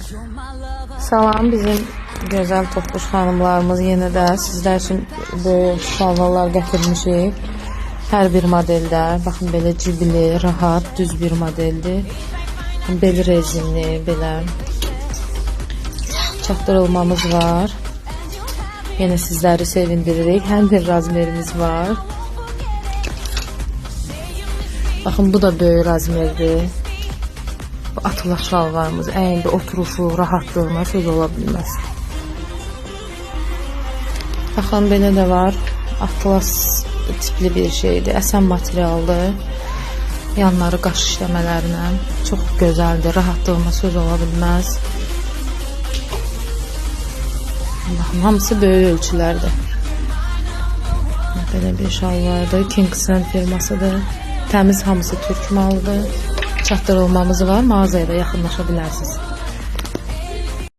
Salam bizim gözəl toxtuş xanımlarımız, yenə də sizlər üçün böyük şalvarlar gətirmişik. Hər bir modeldə, baxın belə cibli, rahat, düz bir modeldir. Beli rezinli, belə çatdırılmamız var. Yenə sizləri sevindiririk. Hər bir razmerimiz var. Baxın bu da böyük razmerdir. Bu atlas şalvarımız əyində oturuşu, rahatlığına söz ola bilməz. Baxın belə də var. Atlas tipli bir şeydir. Əsən materialdır. Yanları qaş işləmələrlə çox gözəldir. Rahatlığına söz ola bilməz. Baxın hamısı böyük ölçülərdir. Belə bir şalvardır. Kingston firmasıdır. Təmiz, hamısı türk malıdır. Çatdırılmamız var. Mağazaya da yaxınlaşa bilərsiniz.